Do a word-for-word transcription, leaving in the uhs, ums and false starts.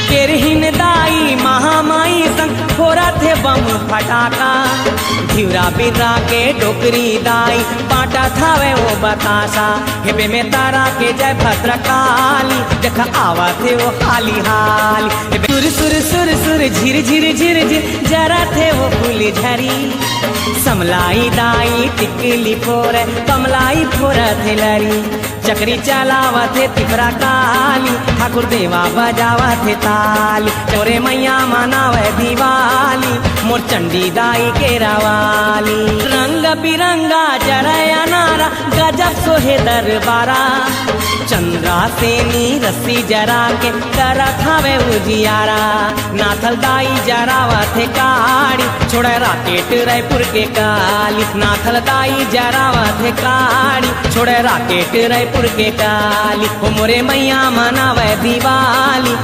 केरहिन दाई महामाई संग फोरत हे बम फटाका। घिवरा बिर्रा के डोकरी दाई बांटत हवे ओ बतासा। हेबे में तारा के जय भद्रकाली, देख आवत हे ओ हाली हाली। हेबे सुर सुर सुर सुर झिर झिर झिर झिर जरत हे ओ फुलझरी। समलाई दाई टिकली फोरे, बमलाई फोरत हे लरी। चकरी चलावत हे तिफरा काली, ठाकुर देवा बजावत हे ताली। चोरे मैया मनावे दिवाली, मोर चंडी दाई के रवाली। रंग बिरंगा जरय अनारा, गजब सोहे दरबारा। चंद्रा सेनी रस्सी जरा के करत हवे उजियारा। नाथल दाई जरावत हे काड़ी, छोड़े राकेट रायपुर के काली। नाथल दाई जरावत हे काड़ी, छोड़े राकेट रायपुर के काली। हो मोरे मैया मनावे दिवाली,